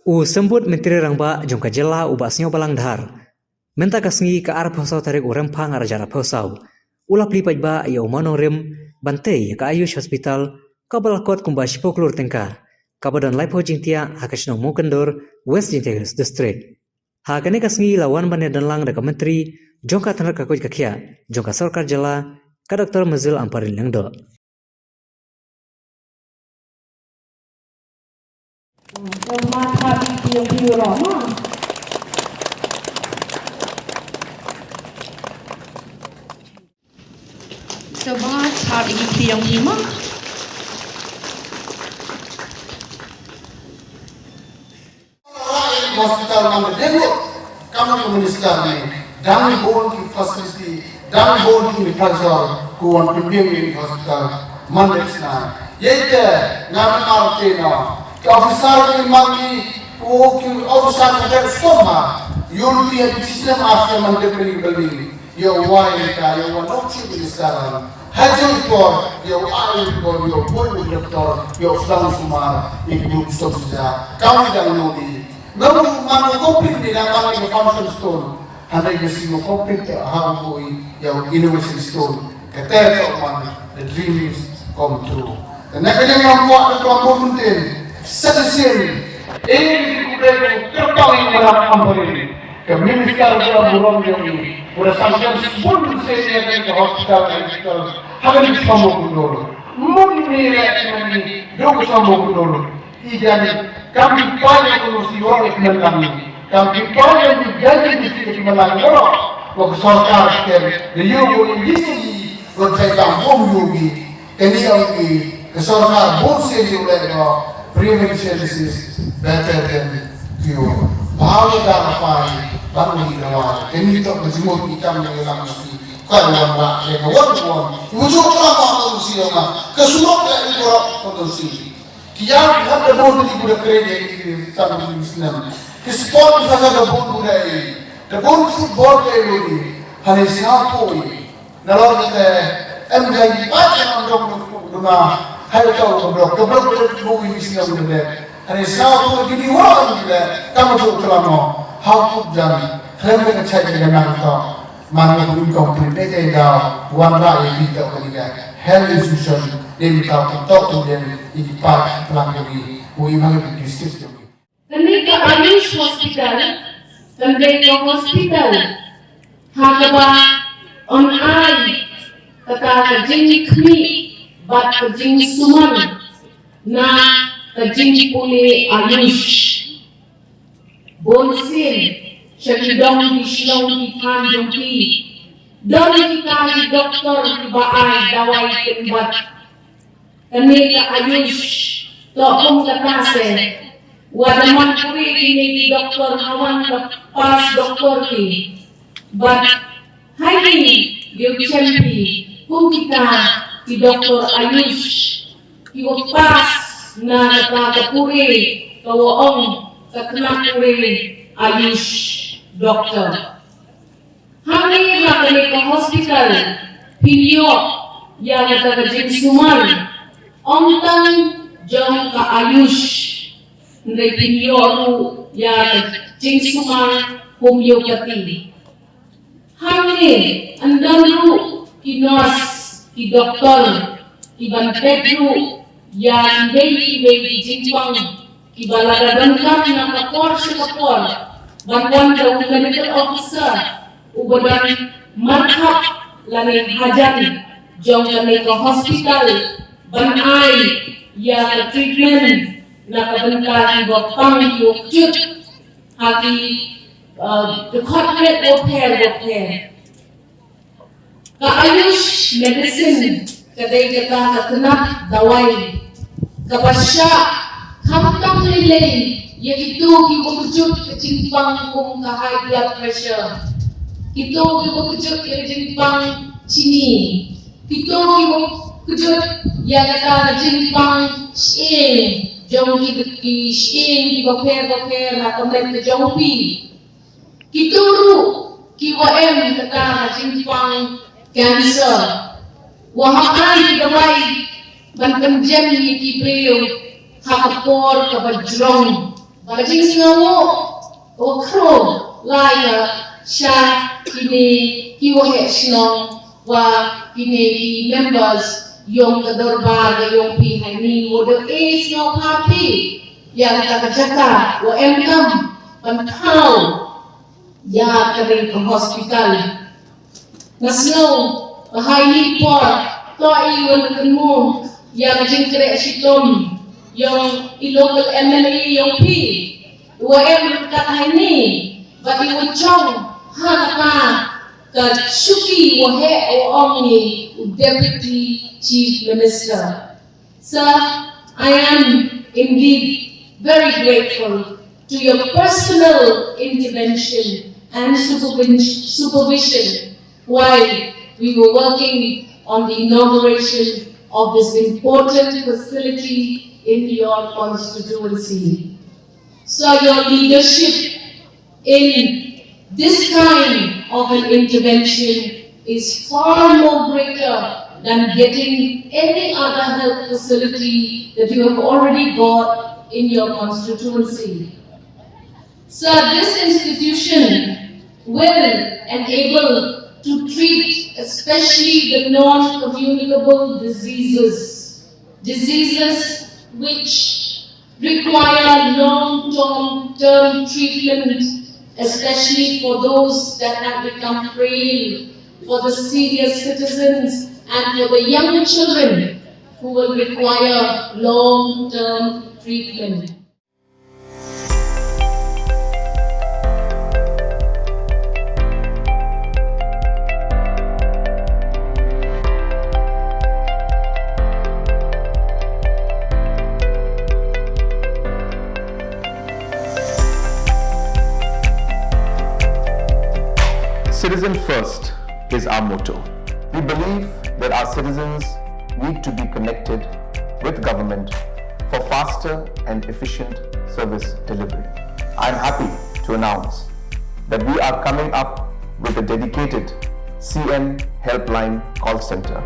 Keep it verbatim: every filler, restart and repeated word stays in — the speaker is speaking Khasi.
U Symbud Myntri Rangbah jong ka jylla u Bah Sniawbhalang Dhar, mynta ka sngi ka arphew saw tarik u Rymphang arhajar arphew saw, u la plie paidbah ïa u mawnongrim ban tei ïa ka Ayush Hospital kaba la kot kumba shiphew klur tyngka, kaba don laiphew jingthiah ha ka shnong Mawkyndur, West Jaintia Hills District. Ha kane ka sngi la wan ban ïadonlang da ka Myntri jong ka tnat ka koit ka khiah jong ka sorkar jylla, ka Doctor Maziel Ampareen Lyngdoh. Sngewbha thad ïa ki khlieh jong phi mo. Hospital man ka dei ruh kam ka minister ne dang bun ki facility, dang bun ki infrastructure, ko wan pynbiang ïa ki hospital man ka sna. Ïa ite nga namar te no ki officer ki man ki, ko ki officer ka dei stom ha. Ïoh ki ïa ki system after man ka building. Ïa u wai ka, ïa u wan u Chief Minister. Ha jong i por, ïa u ai u por, ïa u bun u doktor, ïa u sdang sumar, ïa u bun stok sida. Kam i dang nodi. Mem man u complete ni na man i function stone. Hynrei ka si u complete ha u bui, ïa u innovation stone. Ka te ka man, the dreams come true. Te na ka jong ngam kwah ka kwah bun tin. Sa ka sin. Eh, ni ku dei ku kyrpang i ku rak hampari. Ka minister ka burom jong i, u da sanction bun sien ïa ka hospital, ka hospital. Ha ka ni Sambukundul. Mut ni re ni, dong Sambukundul. I jan kam ki paja ko si ro ek menang. Kam ki paja ni jadi ni si menang ro. Wa ka sorkar ken, de yo ko ni ni, ro sai kam bom yogi. Kane ong ki, ka sorkar bun sien ïa u leh ba prevention is better than cure. Bha ïa ka pai ban ïa dawai. Kane to ka jingmut ki kam ïa lam ki. Ka wan ba ïa ka wan wan. Wu ju ka ba ka si ïa ka surok la ïa ka surok ka si. Ki ïa ka da bun ki da kre ïa ki san ki snem. Ki sport ka da bun da ïa. Da bun football ka ïa ki. Hane sa ko ïa. Nalor kata em dei pat em dong dong dong hai tau dong dong kebel kebel bu ini siang dong deh. Hane sa tu kini wan deh kam tu kelama. Hau tu jan klem ka chai ka nang tau. Man ka bu income print deh deh dau wan ra ye di tau ka ni deh. Health institution deh tau tu tau tu deh ini pat pelang deh bu ini district deh. Kane ka Ayush Hospital kan dei ka hospital ha kaba yn ai kata ka jingkhmih bad ka jingsumar na ka jingpule Ayush. Bun sien sha ki dong ki shnong ki thain jong ki don kita ki doktor kiba ai dawai kynbat. Kane ka Ayush, to kum kata se. Wa da man puri kine ki doktor ha wan ka pass doktor ki. Bad ha kine ki u champion kum kita ki doktor Ayush. Ki wa pass na kata ka puri ka wa ong ka kena puri Ayush doktor. Hangne ha kane ka hospital phin ïoh ïa kata ka jingsumar ym tang jong ka Ayush, hynrei phin ïoh ruh ïa ka jingsumar homeopathy. Hangne yn don ruh ki nurse, ki doktor, ki ban peit ruh ïa kiwei kiwei ki jingpang kiba la da donkam na ka por sha ka por, ban wan da u medical officer uba don markhap lane hajan jong kane ka hospital ban ai ïa ka treatment na ka bynta kiba pang kiba kjut ha ki, uh, dkhot met bapher bapher. Ka Ayush medicine ka dei kata ka tnat dawai kaba shah khamtam lei lei ïa kito kiba kjut ka jingpang kum ka high blood pressure, kito kiba kjut ïa ka jingpang chini, kito kiba kjut ïa kata ka jingpang shyieng jong ki, ki shyieng kiba pher bapher ha ka met ka jong phi. Kito ruh kiwa em kata ka jingpang cancer, wa hap ai ki dawai ban pynjem ïa ki briew ha ka por kaba jrong Ka jingsngew u khro lai ka sha kine ki waheh shnong wa kine ki members yong ka dorbar ka yong phi haini, wa da e sngewbha phi ïa kata ka jaka wa em kam ban thaw ïa kane ka hospital. Nga sngew ba ha i por to i wan kynmaw ïa ka jingkhreh shitom yong i local M L A yong phi, wa em ryngkat haini, bad i wa jong ha kata ka shuki waheh wa ong i u Deputy Chief Minister. Sir, I am indeed very grateful to your personal intervention and supervision, supervision while we were working on the inauguration of this important facility in your constituency. So your leadership in this kind of an intervention is far more greater than getting any other health facility that you have already got in your constituency. So this institution will enable to treat especially the non-communicable diseases, diseases which require long-term term treatment, especially for those that have become frail, for the senior citizens, and for the young children who will require long-term treatment. Citizen first is our motto. We believe that our citizens need to be connected with government for faster and efficient service delivery. I am happy to announce that we are coming up with a dedicated C M Helpline call center.